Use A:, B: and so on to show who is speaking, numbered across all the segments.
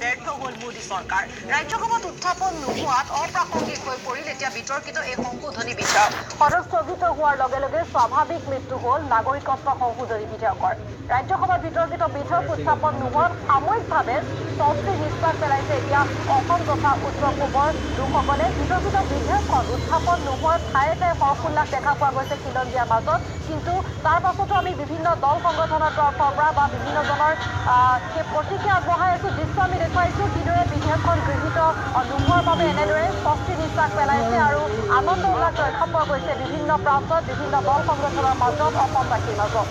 A: ব্যৰ্থ হ'ল মোদী চৰকাৰ। ৰাজ্যসভাত উত্থাপন নোহোৱাত অপ্ৰাসংগিক হৈ পৰিল এতিয়া বিতৰ্কিত এই সংশোধনী বিধেয়ক। সদন স্থগিত হোৱাৰ লগে লগে স্বাভাৱিক মৃত্যু হ'ল নাগৰিকত্ব সংশোধনী বিধেয়কৰ। ৰাজ্যসভাত বিতৰ্কিত বিধেয়ক উত্থাপন নোহোৱাত সাময়িকভাৱে স্বস্তিৰ নিশ্বাস পেলাইছে এতিয়া অসম তথা উত্তৰ পূবৰ লোকসকলে। বিতৰ্কিত বিধেয়কখন উত্থাপন নোহোৱাৰ ঠায়ে ঠায়ে হৰ্ষোল্লাস দেখা পোৱা গৈছে খিলঞ্জীয়াৰ মাজত। কিন্তু তাৰ পাছতো আমি বিভিন্ন দল সংগঠনৰ তৰফৰ পৰা বা বিভিন্নজনৰ সেই প্ৰতিক্ৰিয়া আগবঢ়াই আছো। দৃশ্য আমি দেখুৱাইছো কিদৰে বিধেয়কখন গৃহীত নোহোৱাৰ বাবে এনেদৰে স্বস্তিৰ নিশ্বাস পেলাইছে আৰু আনন্দ উল্লাস দেখা পোৱা গৈছে বিভিন্ন প্ৰান্তত, বিভিন্ন দল সংগঠনৰ মাজত, অসমবাসীৰ মাজত।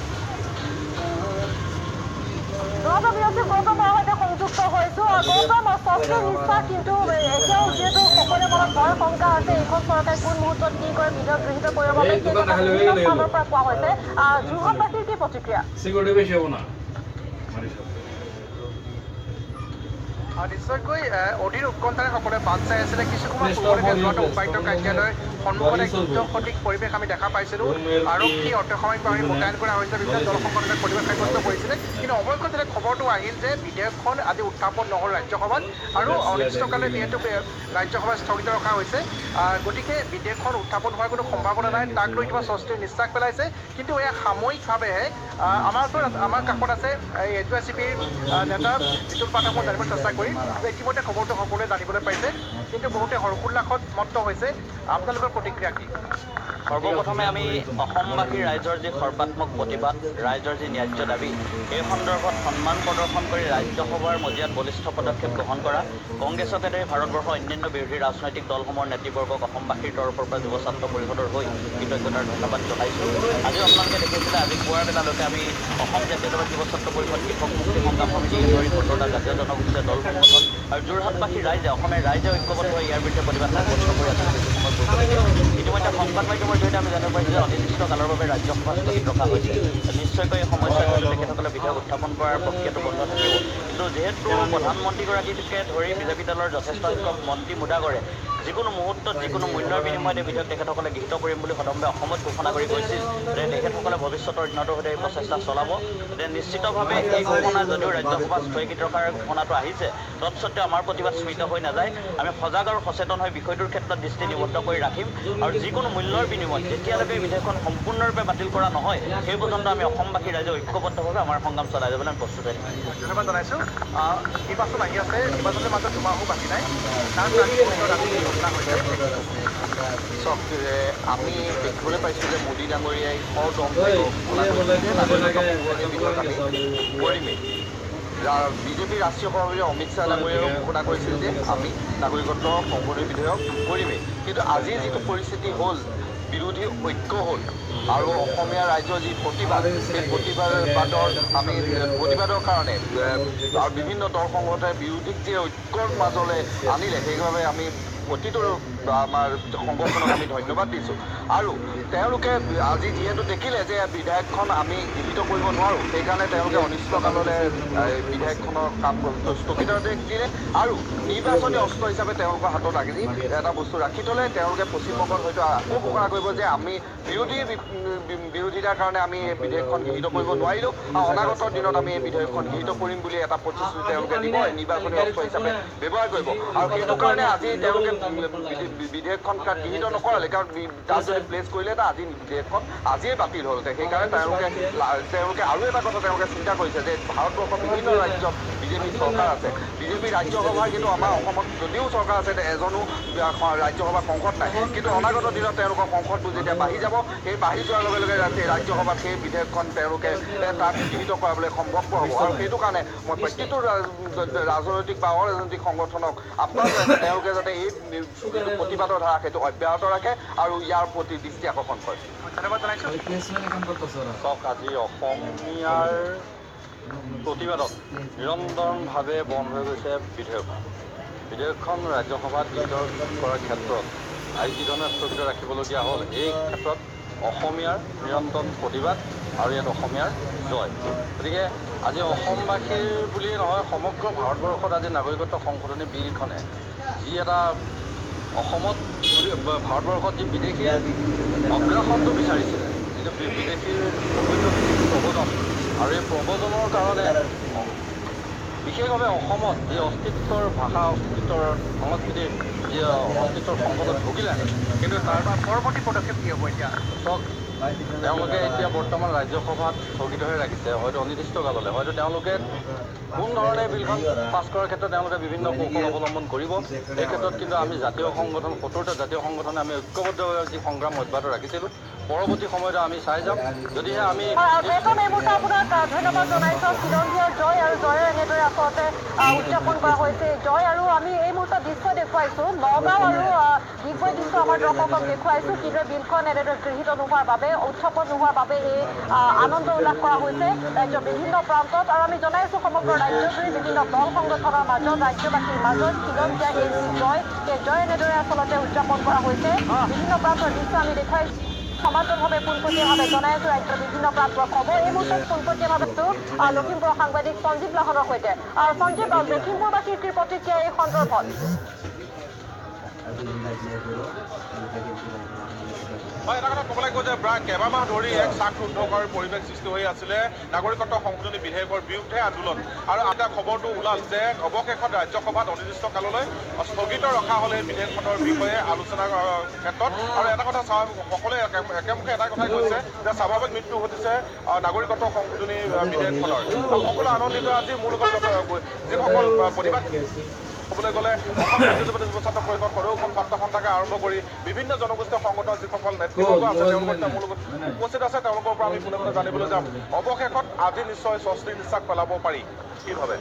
A: গৌতমৰ সৈতে সংযুক্ত হৈছো। গৌতম, স্বস্তিৰ নিশ্বাস, কিন্তু এতিয়াও যিহেতু সকলোৰে মনত ভয় শংকা আছে এইখন চৰকাৰে কোন মুহূৰ্তত কি কৰে বিধেয়ক গৃহীত কৰিবৰ বাবে, সেই কথা বিভিন্ন স্থানৰ পৰা কোৱা হৈছে। যোৰহাটবাসীৰ কি প্ৰতিক্ৰিয়া?
B: নিশ্চয়কৈ অধীৰ উৎকণ্ঠাৰে সকলোৱে বাট চাই আছিলে। কিছু সময় পূৰ্বলৈকে যোৰহাটৰ উপায়ুক্ত কাৰ্যালয়ৰ সন্মুখত এক যুদ্ধসদৃশ পৰিৱেশ আমি দেখা পাইছিলোঁ। আৰক্ষী, অৰ্ধসামৰিক বাহিনী মোতায়েন কৰা হৈছে, বিভিন্ন দল সংগঠনে প্ৰতিবাদ সাব্যস্ত কৰিছিলে। কিন্তু অৱশেষত যেতিয়া খবৰটো আহিল যে বিধেয়কখন আজি উত্থাপন নহ'ল ৰাজ্যসভাত আৰু অনিৰ্দিষ্টকালে যিহেতু ৰাজ্যসভা স্থগিত ৰখা হৈছে, গতিকে বিধেয়কখন উত্থাপন হোৱাৰ কোনো সম্ভাৱনা নাই, তাক লৈ কিবা স্বস্তিৰ নিশ্বাস পেলাইছে। কিন্তু এয়া সাময়িকভাৱেহে। আমাৰ ওচৰত, আমাৰ কাষত আছে এইচ ৱাই চি পিৰ নেতা জিতুল পাঠক। মই জানিব চেষ্টা কৰিম। ইতিমধ্যে খবৰটো সকলোৱে জানিবলৈ পাইছে, কিন্তু বহুতে হৰ্ষোল্লাসত মত্ত হৈছে। আপোনালোকৰ প্ৰতিক্ৰিয়া কি?
C: সৰ্বপ্ৰথমে আমি অসমবাসী ৰাইজৰ যি সৰ্বাত্মক প্ৰতিবাদ, ৰাইজৰ যি ন্যায্য দাবী, এই সন্দৰ্ভত সন্মান প্ৰদৰ্শন কৰি ৰাজ্যসভাৰ মজিয়াত বলিষ্ঠ পদক্ষেপ গ্ৰহণ কৰা কংগ্ৰেছকে ধৰি ভাৰতবৰ্ষৰ অন্যান্য বিৰোধী ৰাজনৈতিক দলসমূহৰ নেতৃবৰ্গক অসমবাসীৰ তৰফৰ পৰা যুৱ ছাত্ৰ পৰিষদৰ হৈ কৃতজ্ঞতাৰ ধন্যবাদ জনাইছোঁ। আজি আপোনালোকে দেখিছিলে, আজি পুৱাৰ বেলালৈকে আমি অসম জাতীয়তাবাদী যুৱ ছাত্ৰ পৰিষদ, কৃষক মুক্তি সংগ্ৰাম সমিতি ধৰি 17টা জাতীয় জনগোষ্ঠীয় দল সংগঠন আৰু যোৰহাটবাসী ৰাইজে, অসমীয়া ৰাইজে ঐক্যবদ্ধ হৈ ইয়াৰ বিৰুদ্ধে প্ৰতিবাদ সাব্যস্ত কৰি আছিল কিছু সময় পূৰ্বলৈকে। ইতিমধ্যে সংবাদ মাধ্যমৰ জৰিয়তে আমি জানিব পাৰিছোঁ যে অনিৰ্দিষ্ট কালৰ বাবে ৰাজ্যসভা স্থগিত ৰখা হৈছে। নিশ্চয়কৈ এই সময়ছোৱাত হয়তো তেখেতসকলে বিধেয়ক উত্থাপন কৰাৰ প্ৰক্ৰিয়াটো বন্ধ থাকিব। কিন্তু যিহেতু প্ৰধানমন্ত্ৰীগৰাকীকে ধৰি বিজেপি দলৰ যথেষ্ট সংখ্যক মন্ত্ৰী মুদাগৰে যিকোনো মুহূৰ্তত যিকোনো মূল্যৰ বিনিময়ত এই বিধেয়ক তেখেতসকলে গৃহীত কৰিম বুলি সদম্ভে অসমত ঘোষণা কৰি গৈছিল যে তেখেতসকলে ভৱিষ্যতৰ দিনতো হয়তো এই প্ৰচেষ্টা চলাব। গতিকে নিশ্চিতভাৱে এই ঘোষণা যদিও ৰাজ্যসভাত স্থগিত ৰখাৰ ঘোষণাটো আহিছে, তৎসত্ত্বেও আমাৰ প্ৰতিবাদ স্মিত হৈ নাযায়। আমি সজাগ আৰু সচেতন হৈ বিষয়টোৰ ক্ষেত্ৰত দৃষ্টি নিবদ্ধ কৰি ৰাখিম আৰু যিকোনো মূল্যৰ বিনিময়ত যেতিয়ালৈকে এই বিধেয়কখন সম্পূৰ্ণৰূপে বাতিল কৰা নহয় সেই পৰ্যন্ত আমি অসমবাসী ৰাইজে ঐক্যবদ্ধভাৱে আমাৰ সংগ্ৰাম চলাই যাবলৈ আমি প্ৰস্তুত হৈ থাকিম।
B: ধন্যবাদ জনাইছোঁ। নিৰ্বাচন আহি আছে, নিৰ্বাচনৰ মাজত দুমাহো বাকী নাই, তাৰ প্ৰাক আজি এই ঘটনা হৈছে।
D: চাওক, আমি দেখিবলৈ পাইছোঁ যে মোদী ডাঙৰীয়াই সদম্ভে ঘোষণা কৰিছে যে নাগৰিকত্ব সংশোধনী বিধেয়ক আমি কৰিমেই। বিজেপিৰ ৰাষ্ট্ৰীয় সভাপতি অমিত শ্বাহ ডাঙৰীয়াইও ঘোষণা কৰিছিল যে আমি নাগৰিকত্ব সংশোধনী বিধেয়ক কৰিমেই। কিন্তু আজি যিটো পৰিস্থিতি হ'ল, বিৰোধী ঐক্য হ'ল আৰু অসমীয়া ৰাইজৰ যি প্ৰতিবাদ, সেই প্ৰতিবাদৰ আমি প্ৰতিবাদৰ কাৰণে আৰু বিভিন্ন দল সংগঠনে বিৰোধীক যি ঐক্যৰ মাজলৈ আনিলে, সেইবাবে আমি প্ৰতিটো আমাৰ সংগঠনক আমি ধন্যবাদ দিছোঁ। আৰু তেওঁলোকে আজি যিহেতু দেখিলে যে বিধেয়কখন আমি গৃহীত কৰিব নোৱাৰোঁ, সেইকাৰণে তেওঁলোকে অনিৰ্দিষ্টকাললৈ বিধেয়কখনৰ কাম স্থগিতাদেশ দিলে আৰু নিৰ্বাচনী অস্ত্ৰ হিচাপে তেওঁলোকৰ হাতত আজি এটা বস্তু ৰাখি থ'লে। তেওঁলোকে পশ্চিমবংগত হয়তো আকৌ ঘোষণা কৰিব যে আমি বিৰোধিতাৰ কাৰণে আমি এই বিধেয়কখন গৃহীত কৰিব নোৱাৰিলোঁ আৰু অনাগত দিনত আমি এই বিধেয়কখন গৃহীত কৰিম বুলি এটা প্ৰতিশ্ৰুতি তেওঁলোকে দিব, নিৰ্বাচনী অস্ত্ৰ হিচাপে ব্যৱহাৰ কৰিব। আৰু সেইটো কাৰণে আজি তেওঁলোকে বিধেয়কখন তাত গৃহীত নকৰালে, কাৰণ তাত যদি প্লেচ কৰিলে আজি বিধেয়কখন আজিয়ে বাতিল হ'লহেঁতেন। সেইকাৰণে তেওঁলোকে আৰু এটা কথা তেওঁলোকে চিন্তা কৰিছে যে ভাৰতবৰ্ষৰ বিভিন্ন ৰাজ্যত বিজেপি চৰকাৰ আছে, বিজেপি ৰাজ্যসভাৰ কিন্তু আমাৰ অসমত যদিও চৰকাৰ আছে এজনো ৰাজ্যসভাৰ সংসদ নাই, কিন্তু অনাগত দিনত তেওঁলোকৰ সংসদবোৰ যেতিয়া বাঢ়ি যাব, সেই বাঢ়ি যোৱাৰ লগে লগে ৰাজ্যসভাত সেই বিধেয়কখন তেওঁলোকে তাত গৃহীত কৰাবলৈ সম্ভৱপৰ হ'ব। আৰু সেইটো কাৰণে মই প্ৰতিটো ৰাজনৈতিক বা অৰাজনৈতিক সংগঠনক আহ্বান জনাইছোঁ তেওঁলোকে যাতে এই যিটো প্ৰতিবাদৰ ধাৰা সেইটো অব্যাহত ৰাখে আৰু ইয়াৰ প্ৰতি দৃষ্টি আকৰ্ষণ কৰে।
B: ধন্যবাদ জনাইছোঁ।
E: চাওক, আজি অসমীয়াৰ প্ৰতিবাদত নিৰন্তৰভাৱে বন্ধ হৈ গৈছে বিধেয়কখন। বিধেয়কখন ৰাজ্যসভাত গৃহীত কৰাৰ ক্ষেত্ৰত আজি যিধৰণে স্থগিত ৰাখিবলগীয়া হ'ল, এই ক্ষেত্ৰত অসমীয়াৰ নিৰন্তৰ প্ৰতিবাদ আৰু ইয়াত অসমীয়াৰ জয়। গতিকে আজি অসমবাসীৰ বুলিয়ে নহয়, সমগ্ৰ ভাৰতবৰ্ষত আজি নাগৰিকত্ব সংশোধনী বিলখনে যি এটা অসমত ভাৰতবৰ্ষত যি বিদেশীৰ অগ্ৰাসনটো বিচাৰিছিলে, যিটো বিদেশীৰ অবৈধ বিদেশী প্ৰব্ৰজন, আৰু এই প্ৰব্ৰজনৰ কাৰণে বিশেষভাৱে অসমত যি অস্তিত্বৰ ভাষা অস্তিত্বৰ সংস্কৃতিৰ যি অস্তিত্বৰ সংকটত ভুগিলে, কিন্তু তাৰ
B: পৰৱৰ্তী পদক্ষেপ কি হ'ব এতিয়া?
E: চাওক, তেওঁলোকে এতিয়া বৰ্তমান ৰাজ্যসভাত স্থগিত হৈ ৰাখিছে, হয়তো অনিৰ্দিষ্ট কাললৈ। হয়তো তেওঁলোকে কোন ধৰণে বিলখন পাছ কৰাৰ ক্ষেত্ৰত তেওঁলোকে বিভিন্ন কৌশল অৱলম্বন কৰিব। এই ক্ষেত্ৰত কিন্তু আমি জাতীয় সংগঠন 70টা জাতীয় সংগঠনে আমি ঐক্যবদ্ধভাৱে যি সংগ্ৰাম অব্যাহত ৰাখিছিলোঁ, পৰৱৰ্তী সময়ত আমি চাই যাম। যদিহে আমি
A: আপোনাক ধন্যবাদ জনাইছোঁ। খিলঞ্জীয়াৰ জয় আৰু জয়ৰ এনেদৰে আচলতে উদযাপন কৰা হৈছে জয়। আৰু আমি এই মুহূৰ্তত দৃশ্য দেখুৱাইছোঁ নগাঁও আৰু ডিগবৈ দৃশ্য আমাৰ দৰ্শকক দেখুৱাইছোঁ কিদৰে বিলখন এনেদৰে গৃহীত নোহোৱাৰ বাবে, উত্থাপন নোহোৱাৰ বাবে এই আনন্দ উল্লাস কৰা হৈছে ৰাজ্যৰ বিভিন্ন প্ৰান্তত। আৰু আমি জনাইছোঁ সমগ্ৰ ৰাজ্যজুৰি বিভিন্ন দল সংগঠনৰ মাজত, ৰাজ্যবাসীৰ মাজত খিলঞ্জীয়াৰ এই যি জয়, সেই জয় এনেদৰে আচলতে উদযাপন কৰা হৈছে। বিভিন্ন প্ৰান্তৰ দৃশ্য আমি দেখুৱাইছোঁ। সমান্তৰালভাৱে পোনপটীয়াভাৱে জনাই আছো ৰাজ্যৰ বিভিন্ন প্ৰান্তৰ খবৰ। এই মুহূৰ্তত পোনপটীয়াভাৱে আছো লখিমপুৰৰ সাংবাদিক সঞ্জীৱ লাহনৰ সৈতে। সঞ্জীৱ, লখিমপুৰবাসীৰ কি প্ৰতিক্ৰিয়া এই সন্দৰ্ভত?
F: হয়, এটা কথা ক'ব লাগিব যে প্ৰায় কেইবামাহ ধৰি এক শ্বাসৰুদ্ধকৰ পৰিৱেশ সৃষ্টি হৈ আছিলে নাগৰিকত্ব সংশোধনী বিধেয়কৰ বিৰুদ্ধে আন্দোলন। আৰু এটা খবৰটো ওলাল যে অৱশেষত ৰাজ্যসভাত অনিৰ্দিষ্ট কাললৈ স্থগিত ৰখা হ'ল এই বিধেয়কখনৰ বিষয়ে আলোচনাৰ ক্ষেত্ৰত। আৰু এটা কথা সকলোৱে একেমুখে এটা কথাই কৈছে যে স্বাভাৱিক মৃত্যু ঘটিছে নাগৰিকত্ব সংশোধনী বিধেয়কখনৰ। সকলো আনন্দিত আজি। মোৰ লগত যিসকল প্ৰতিবাদ ক'বলৈ গ'লে অসম জাতীয়তাবাদী যুৱ ছাত্ৰ পৰিষদ, সদৌ অসম ছাত্ৰ সন্থাকে আৰম্ভ কৰি বিভিন্ন জনগোষ্ঠীয় সংগঠনৰ যিসকল নেতৃবৰ্গ আছে তেওঁলোকৰ মোৰ লগত উপস্থিত আছে, তেওঁলোকৰ পৰা আমি পোনে পোনে জানিবলৈ যাম। অৱশেষত আজি নিশ্চয় স্বস্তিৰ নিশ্বাস পেলাব পাৰি, কি ভাবে?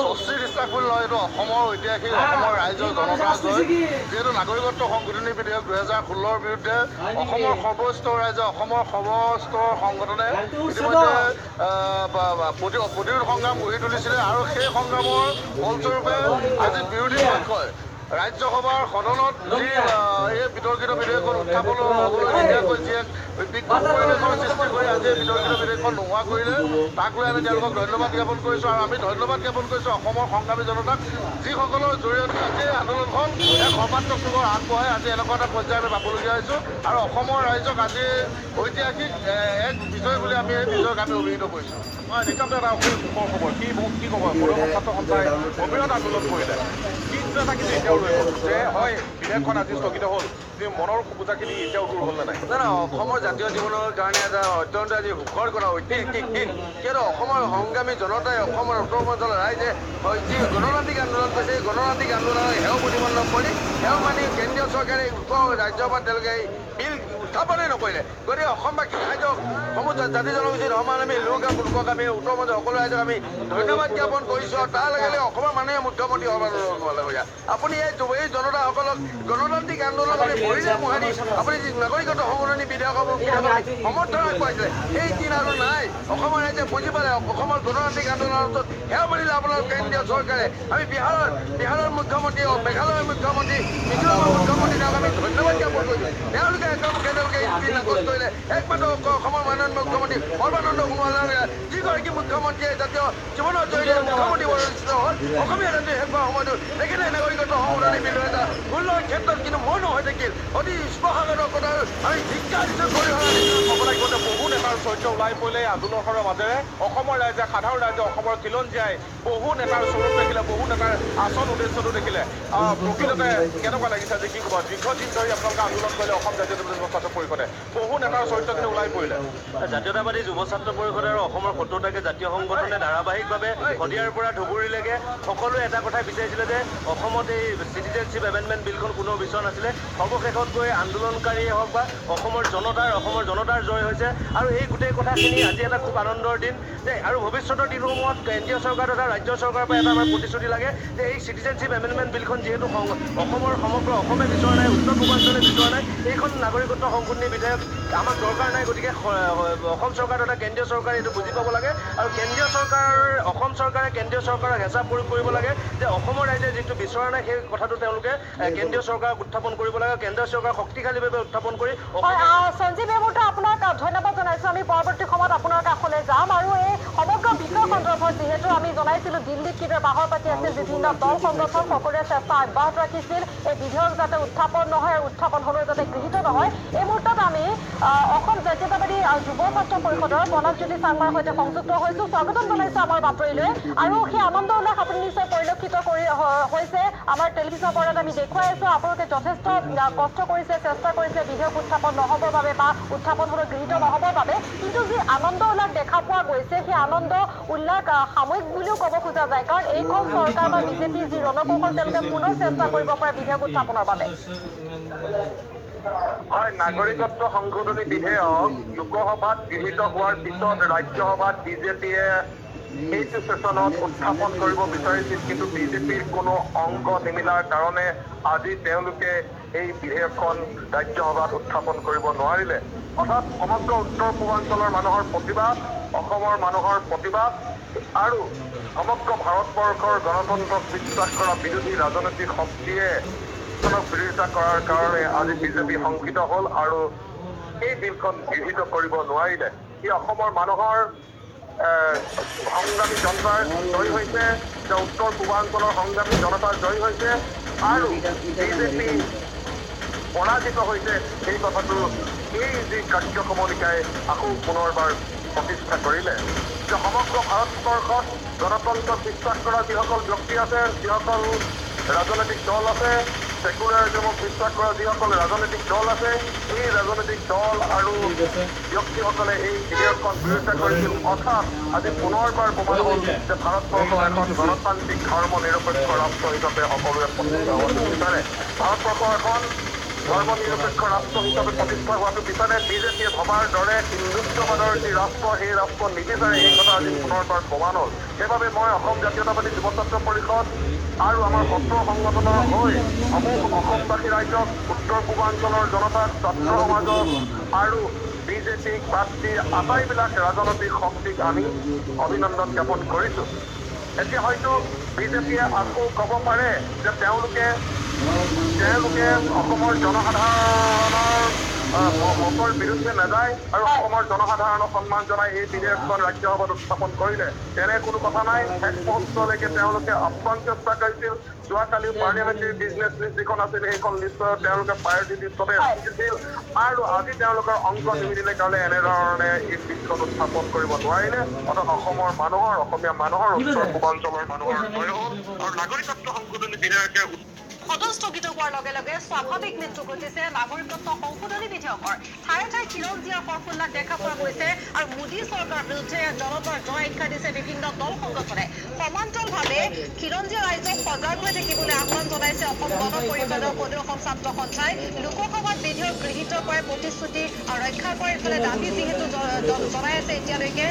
D: স্বস্তিৰ নিশ্বাস বুলি নহয়, এইটো অসমৰ ঐতিহাসিক অসমৰ ৰাইজৰ জনতাৰ জয়। যিহেতু নাগৰিকত্ব সংশোধনী বিধেয়ক 2016ৰ বিৰুদ্ধে অসমৰ সৰ্বস্তৰ ৰাইজে, অসমৰ সৰ্বস্তৰ সংগঠনে ইতিমধ্যে প্ৰতিৰোধ সংগ্ৰাম গঢ়ি তুলিছিলে আৰু সেই সংগ্ৰামৰ ফলস্বৰূপে আজি বিৰোধী পক্ষই ৰাজ্যসভাৰ সদনত যি এই বিতৰ্কিত বিধেয়কখন উত্থাপন হ'বলৈ নিদিয়াকৈ যি এক বিক্ষোভ পৰিৱেশৰ সৃষ্টি কৰি আজি এই বিতৰ্কিত বিধেয়কখন নোহোৱা কৰিলে, তাক লৈ আমি তেওঁলোকক ধন্যবাদ জ্ঞাপন কৰিছোঁ। আৰু আমি ধন্যবাদ জ্ঞাপন কৰিছোঁ অসমৰ সংগ্ৰামী জনতাক, যিসকলৰ জৰিয়তে আজি এই আন্দোলনখন এক সৰ্বাত্মক ৰূপত আগবঢ়াই আজি এনেকুৱা এটা পৰ্যায় আমি পাবলগীয়া হৈছোঁ। আৰু অসমৰ ৰাইজক আজি ঐতিহাসিক এক বিজয় বুলি আমি এই বিজয়ক আমি অভিহিত কৰিছোঁ।
F: হয়, নিতান্ত এটা সুখৰ খবৰ। কি কি ক'ব? সদৌ ছাত্ৰ সন্থাই অবিৰত আন্দোলন কৰিলে, কিন্তু এটা কিন্তু এতিয়াও ৰৈ গ'ল যে হয় বিধেয়কখন আজি স্থগিত হ'ল, যে মনৰ বোজাখিনি এতিয়াও দূৰ হ'ল নে নাই?
D: নাই, অসমৰ জাতীয় জীৱনৰ কাৰণে এটা অত্যন্ত আজি সুখৰ কথা, ঐতিহাসিক দিন। কিয়নো অসমৰ সংগ্ৰামী জনতাই, অসমৰ উত্তৰ পূৰ্বাঞ্চলৰ ৰাইজে যি গণতান্ত্ৰিক আন্দোলন কৰিছে, এই গণতান্ত্ৰিক আন্দোলনৰ সেও প্ৰতিপন্ন কৰি সেও মানি কেন্দ্ৰীয় চৰকাৰে উত্তৰ ৰাজ্যসভাত তেওঁলোকে এই বিল উত্থাপনেই নকৰিলে। গতিকে অসমবাসী ৰাইজক, সমূহ জাতি জনগোষ্ঠী ধৰ্মাৱলম্বী লোকক আমি উত্তৰ পূৰ্বাঞ্চলৰ সকলো ৰাইজক আমি ধন্যবাদ জ্ঞাপন কৰিছোঁ। আৰু তাৰ লগে লগে অসমৰ মানুহে মুখ্যমন্ত্ৰী সৰ্বানন্দ সোণোৱাল, আপুনি এই জনতাসকলক গণতান্ত্ৰিক আন্দোলনক আপুনি ভৰিৰে মোহাৰি আপুনি যি নাগৰিকত্ব সংশোধনী বিধেয়কক সমৰ্থন আগবঢ়াইছিলে, সেই দিন আৰু নাই। অসমৰ ৰাইজে বুজি পালে অসমৰ গণতান্ত্ৰিক আন্দোলনৰ সেৱা মানিলে আপোনাৰ কেন্দ্ৰীয় চৰকাৰে। আমি বিহাৰৰ মুখ্যমন্ত্ৰী, মেঘালয়ৰ মুখ্যমন্ত্ৰী, মিজোৰামৰ মুখ্যমন্ত্ৰী তেওঁক আমি ধন্যবাদ জ্ঞাপন কৰিছোঁ। তেওঁলোকে একেমুখে তেওঁলোকে এই বিল নাকচ কৰিলে। একমাত্ৰ অসমৰ মাননীয় মুখ্যমন্ত্ৰী সৰ্বানন্দ সোণোৱাল, যিগৰাকী মুখ্যমন্ত্ৰীয়ে জাতীয় জীৱনৰ জৰিয়তে মুখ্যমন্ত্ৰী পৰিচিত হ'ল, অসমীয়া জাতিৰ শেষ হোৱাৰ সময়তো তেখেতে নাগৰিকত্ব সংশোধনী বিল 2016ৰ ক্ষেত্ৰত কিন্তু মৌন হৈ থাকিল। অতি স্পৰ্শকাতৰ কথা আমি ধিক্কাৰ দিছোঁ, গৰিহণা দিছোঁ।
F: ক'ব লাগিব যে বহু নেতাৰ চৰিত্ৰ ওলাই পৰিলে এই আন্দোলনখনৰ মাজেৰে। অসমৰ ৰাইজে, সাধাৰণ ৰাইজে, অসমৰ খিলঞ্জীয়াই বহু নেতাৰ স্বৰূপ দেখিলে, বহু নেতাৰ আচল উদ্দেশ্যটো দেখিলে। প্ৰকৃততে কেনেকুৱা লাগিছে আজি, কি ক'ব? দীৰ্ঘদিন ধৰি আপোনালোকে আন্দোলন কৰিলে অসম জাতীয়তাবাদী যুৱ ছাত্ৰ পৰিষদে, বহু নেতাৰ চৰিত্ৰ কিন্তু ওলাই পৰিলে।
C: জাতীয়তাবাদী যুৱ ছাত্ৰ পৰিষদ আৰু অসমৰ 70টাকৈ জাতীয় সংগঠনে ধাৰাবাহিকভাৱে শদিয়াৰ পৰা ধুবুৰীলৈকে সকলোৱে এটা কথাই বিচাৰিছিলে যে অসমত এই চিটিজেনশ্বিপ এমেণ্ডমেণ্ট বিলখন কোনেও বিচৰা নাছিলে। অৱশেষত গৈ আন্দোলনকাৰীয়ে হওক বা অসমৰ জনতাৰ জয় হৈছে। আৰু এই গোটেই কথাখিনি আজি এটা খুব আনন্দৰ দিন যে আৰু ভৱিষ্যতৰ দিনসমূহত কেন্দ্ৰীয় চৰকাৰ তথা ৰাজ্য চৰকাৰৰ পৰা এটা আমাৰ প্ৰতিশ্ৰুতি লাগে যে এই চিটিজেনশ্বিপ এমেণ্ডমেণ্ট বিলখন যিহেতু অসমৰ সমগ্ৰ অসমে বিচৰা নাই, উত্তৰ পূৰ্বাঞ্চলে বিচৰা নাই, এইখন নাগৰিকত্ব সংশোধনী বিধেয়ক আমাক দৰকাৰ নাই। গতিকে অসম চৰকাৰ তথা কেন্দ্ৰীয় চৰকাৰে এইটো বুজি পাব লাগে আৰু কেন্দ্ৰীয় চৰকাৰ, অসম চৰকাৰে কেন্দ্ৰীয় চৰকাৰক হেঁচা প্ৰয়োগ কৰিব লাগে যে অসমৰ ৰাইজে যিটো বিচৰা নাই সেই কথাটো তেওঁলোকে কেন্দ্ৰীয় চৰকাৰক উত্থাপন কৰিব লাগে, কেন্দ্ৰীয় চৰকাৰক শক্তিশালীভাৱে উত্থাপন কৰি।
A: সঞ্জীৱ, এই মুহূৰ্তে আপোনাক ধন্যবাদ জনাইছোঁ। আমি পৰৱৰ্তী সময়ত আপোনাৰ কাষলৈ যাম আৰু এই সমগ্ৰ বিষয় সন্দৰ্ভত যিহেতু আমি জনাইছিলো দিল্লীত কিদৰে বাহৰ পাতি আছিল বিভিন্ন দল সংগঠন, সকলোৱে চেষ্টা অব্যাহত ৰাখিছিল এই বিধেয়ক যাতে উত্থাপন নহয় আৰু উত্থাপন হ'লেও যাতে গৃহীত নহয়। এই মুহূৰ্তত আমি অসম জাতীয়তাবাদী যুৱ ছাত্ৰ পৰিষদৰ পলাশ জ্যোতি চাংমাৰ সৈতে সংযুক্ত হৈছো। স্বাগতম জনাইছো আমাৰ বাতৰিলৈ। আৰু সেই আনন্দ উল্লাস আপুনি নিশ্চয় পৰিলক্ষিত কৰি হৈছে, আমাৰ টেলিভিছনৰ পৰ্দাত আমি দেখুৱাই আছো। আপোনালোকে যথেষ্ট কষ্ট কৰিছে, চেষ্টা কৰিছে বিধেয়ক উত্থাপন নহ'বৰ বাবে বা উত্থাপন হ'লেও গৃহীত নহ'বৰ বাবে, কিন্তু যি আনন্দ উল্লাস দেখা পোৱা গৈছে সেই আনন্দ উল্লাস সাময়িক বুলিও ক'ব খোজা যায়, কাৰণ এইখন চৰকাৰ বা বিজেপিৰ যি ৰণকৌশল তেওঁলোকে পুনৰ চেষ্টা কৰিব পাৰে বিধেয়ক উত্থাপনৰ বাবে।
G: হয়, নাগৰিকত্ব সংশোধনী বিধেয়ক লোকসভাত গৃহীত হোৱাৰ পিছত ৰাজ্যসভাত বিজেপিয়ে এইটো ছেছনত উত্থাপন কৰিব বিচাৰিছিল, কিন্তু বিজেপিৰ কোনো অংক নিমিলাৰ কাৰণে আজি তেওঁলোকে এই বিধেয়কখন ৰাজ্যসভাত উত্থাপন কৰিব নোৱাৰিলে। অৰ্থাৎ সমগ্ৰ উত্তৰ পূৰ্বাঞ্চলৰ মানুহৰ প্ৰতিবাদ, অসমৰ মানুহৰ প্ৰতিবাদ আৰু সমগ্ৰ ভাৰতবৰ্ষৰ গণতন্ত্ৰক বিশ্বাস কৰা বিৰোধী ৰাজনৈতিক শক্তিয়ে বিৰোধিতা কৰাৰ কাৰণে আজি বিজেপি শংকিত হ'ল আৰু এই বিলখন গৃহীত কৰিব নোৱাৰিলে। ই অসমৰ মানুহৰ সংগ্ৰামী জনতাৰ জয়ী হৈছে, যে উত্তৰ পূৰ্বাঞ্চলৰ সংগ্ৰামী জনতাৰ জয়ী হৈছে আৰু বিজেপি পৰাজিত হৈছে। সেই কথাটো এই যি কাৰ্যক্ৰমণিকাই আকৌ পুনৰবাৰ প্ৰতিষ্ঠা কৰিলে যে সমগ্ৰ ভাৰতবৰ্ষত গণতন্ত্ৰক বিশ্বাস কৰা যিসকল ব্যক্তি আছে, যিসকল ৰাজনৈতিক দল আছে, ছেকুলাৰিজমক বিশ্বাস কৰা যিসকল ৰাজনৈতিক দল আছে, এই ৰাজনৈতিক দল আৰু ব্যক্তিসকলে এই বিধেয়কখন বিৰোধিতা কৰিছিল। অৰ্থাৎ আজি পুনৰবাৰ প্ৰমাণ হ'ল যে ভাৰতবৰ্ষ এখন গণতান্ত্ৰিক ধৰ্ম নিৰপেক্ষ ৰাষ্ট্ৰ হিচাপে সকলোৱে প্ৰতিষ্ঠা হোৱাটো বিচাৰে। ভাৰতবৰ্ষ এখন ধৰ্ম নিৰপেক্ষ ৰাষ্ট্ৰ হিচাপে প্ৰতিষ্ঠা হোৱাটো বিচাৰে। বিজেপিয়ে ভবাৰ দৰে হিন্দুত্ববাদৰ যি ৰাষ্ট্ৰ, সেই ৰাষ্ট্ৰ নিবিচাৰে। এই কথা আজি পুনৰবাৰ প্ৰমাণ হ'ল। সেইবাবে মই অসম জাতীয়তাবাদী যুৱ ছাত্ৰ পৰিষদ আৰু আমাৰ সত্ৰ সংগঠনৰ হৈ সমূহ অসমবাসী ৰাইজক, উত্তৰ পূৰ্বাঞ্চলৰ জনতাক, ছাত্ৰ সমাজক আৰু বিজেপিক বাদ দি আটাইবিলাক ৰাজনৈতিক শক্তিক আমি অভিনন্দন জ্ঞাপন কৰিছোঁ। এতিয়া হয়তো বিজেপিয়ে আকৌ ক'ব পাৰে যে তেওঁলোকে অসমৰ জনসাধাৰণৰ মতৰ বিৰুদ্ধে নাযায় আৰু অসমৰ জনসাধাৰণক সন্মান জনাই এই বিধেয়কখন ৰাজ্যসভাত উত্থাপন কৰিলে। তেনে কোনো কথা নাই। শেষ মুহূৰ্তলৈকে তেওঁলোকে আপ্ৰাণ চেষ্টা কৰিছিল। যোৱাকালি পাৰ্লিয়ামেণ্টাৰী বিজনেছ লিষ্ট যিখন আছিল, সেইখন লিষ্টত তেওঁলোকে প্ৰায়ৰিটি লিষ্টতে ৰাখিছিল আৰু আজি তেওঁলোকৰ অংক নিমিলিলে কাৰণে এনেধৰণে এই বিলখন উত্থাপন কৰিব নোৱাৰিলে। অৰ্থাৎ অসমৰ মানুহৰ, অসমীয়া মানুহৰ, উত্তৰ পূৰ্বাঞ্চলৰ মানুহৰ জয় হ'ল আৰু নাগৰিকত্ব সংশোধনী বিধেয়কে
A: সদন স্থগিত হোৱাৰ লগে লগে স্বাভাৱিক মৃত্যু ঘটিছে নাগৰিকত্ব সংশোধনী বিধেয়কৰ। ঠায়ে ঠায়ে খিলঞ্জীয়াৰ হৰ্ষোল্লাস দেখা পোৱা গৈছে আৰু মোদী চৰকাৰৰ বিৰুদ্ধে জনতাৰ জয় আখ্যা দিছে বিভিন্ন দল সংগঠনে। সমান্তৰালভাৱে খিলঞ্জীয়া ৰাইজক সজাগ হৈ থাকিবলৈ আহ্বান জনাইছে অসম গণ পৰিষদৰ সদৌ অসম ছাত্ৰ সন্থাই। লোকসভাত বিধেয়ক গৃহীত কৰাৰ প্ৰতিশ্ৰুতি ৰক্ষা কৰাৰ ইফালে দাবী যিহেতু জনাই আছে এতিয়ালৈকে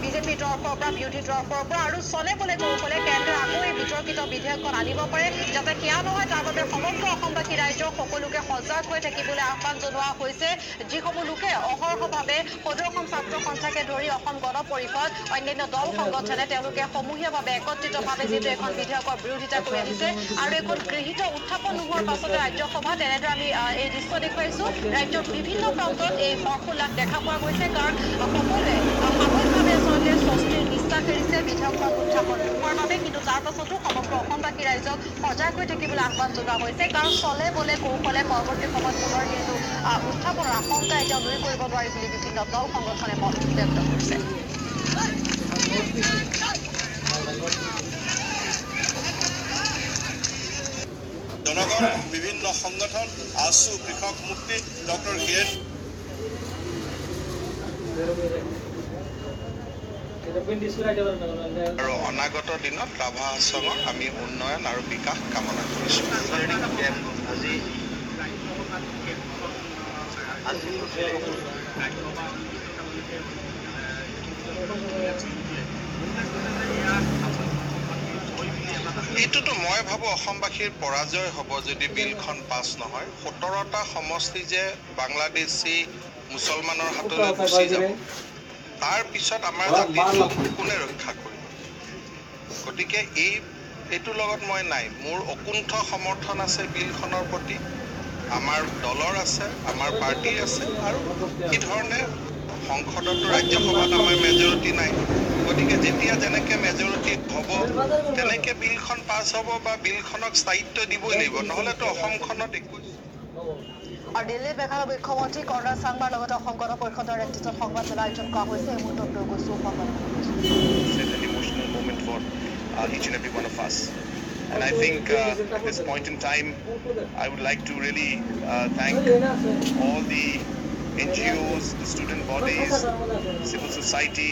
A: বিজেপিৰ তৰফৰ পৰা, বিৰোধীৰ তৰফৰ পৰা, আৰু চলে বলে কৌশলে কেন্দ্ৰই আকৌ এই বিতৰ্কিত বিধেয়কখন আনিব পাৰে, যাতে সেয়া নহয় তাৰ বাবে সমগ্ৰ অসমবাসী ৰাইজক সকলোকে সজাগ হৈ থাকিবলৈ আহ্বান জনোৱা হৈছে। যিসমূহ লোকে অহৰহভাৱে সদৌ অসম ছাত্ৰ সন্থাকে ধৰি অসম গণ পৰিষদ, অন্যান্য দল সংগঠনে তেওঁলোকে সমূহীয়াভাৱে একত্ৰিতভাৱে যিহেতু এখন বিধেয়কৰ বিৰোধিতা কৰি আহিছে আৰু এখন গৃহীত উত্থাপন নোহোৱাৰ পাছতে ৰাজ্যসভাত এনেদৰে আমি এই দৃশ্য দেখুৱাইছো। ৰাজ্যৰ বিভিন্ন প্ৰান্তত এই হৰ্ষোল্লাস দেখা পোৱা গৈছে, কাৰণ সকলোৱে সাময়িকভাৱে আচলতে স্বস্তিৰ নিশ্বাস এৰিছে বিধেয়কখন উত্থাপন নোহোৱাৰ বাবে। কিন্তু তাৰ পাছতো সমগ্ৰ অসমবাসী ৰাইজক সজাগ হৈ থাকিবলৈ আহ্বান জনোৱা হৈছে, কাৰণ চলে বলে কৌশলে পৰৱৰ্তী সময়ত পুনৰ যিহেতু উত্থাপনৰ আশংকা এতিয়াও নুই কৰিব নোৱাৰি বুলি বিভিন্ন দল সংগঠনে মত ব্যক্ত কৰিছে।
H: জনগণ, বিভিন্ন সংগঠন, আছু, কৃষক মুক্তি, ডক্টৰ হিৰেণ আৰু অনাগত দিনত ৰাভা হাছঙৰ আমি উন্নয়ন আৰু বিকাশ কামনা কৰিছোঁ। এইটোতো মই ভাবোঁ অসমবাসীৰ পৰাজয় হ'ব যদি বিলখন পাছ নহয়। 17টা সমষ্টি যে বাংলাদেশী মুছলমানৰ হাতলৈ গুচি যাব, তাৰ পিছত আমাৰ জাতিটোক কোনে ৰক্ষা কৰিব? গতিকে এইটোৰ লগত মই নাই। মোৰ অকুণ্ঠ সমৰ্থন আছে বিলখনৰ প্ৰতি, আমাৰ দলৰ আছে, আমাৰ পাৰ্টীৰ আছে, আৰু কি ধৰণে সংসদতো ৰাজ্যসভাত আমাৰ মেজৰিটি নাই। গতিকে যেতিয়া যেনেকৈ মেজৰিটি হ'ব তেনেকৈ বিলখন পাছ হ'ব বা বিলখনক স্থায়িত্ব দিবই লাগিব, নহ'লেতো অসমখনত 21।
A: আৰু দিল্লীত মেঘালয় মুখ্যমন্ত্ৰী কনৰাড চাংমাৰ লগতে অসম গণ পৰিষদৰ নেতৃত্বত সংবাদমেল আয়োজন কৰা হৈছে। এই মুহূৰ্তত লৈ গৈছো সংবাদ।
I: An emotional moment for each and every one of us. And I think at this point in time, I would like to really thank all the NGOs, the student bodies, civil society,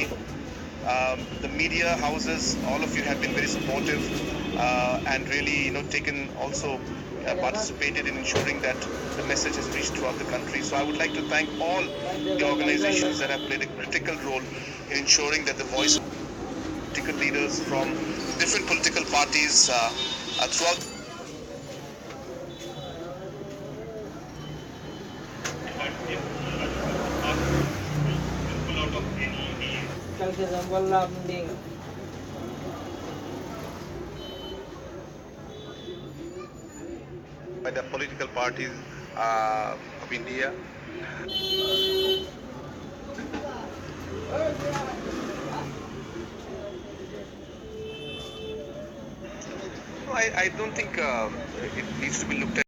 I: the media houses. All of you have been very supportive and really, taken also participated in ensuring that the message has reached throughout the country. So I would like to thank all the organizations that have played a critical role in ensuring that the voice of political leaders from different political parties throughout.
H: By the political parties of India. I don't think it needs to be looked at.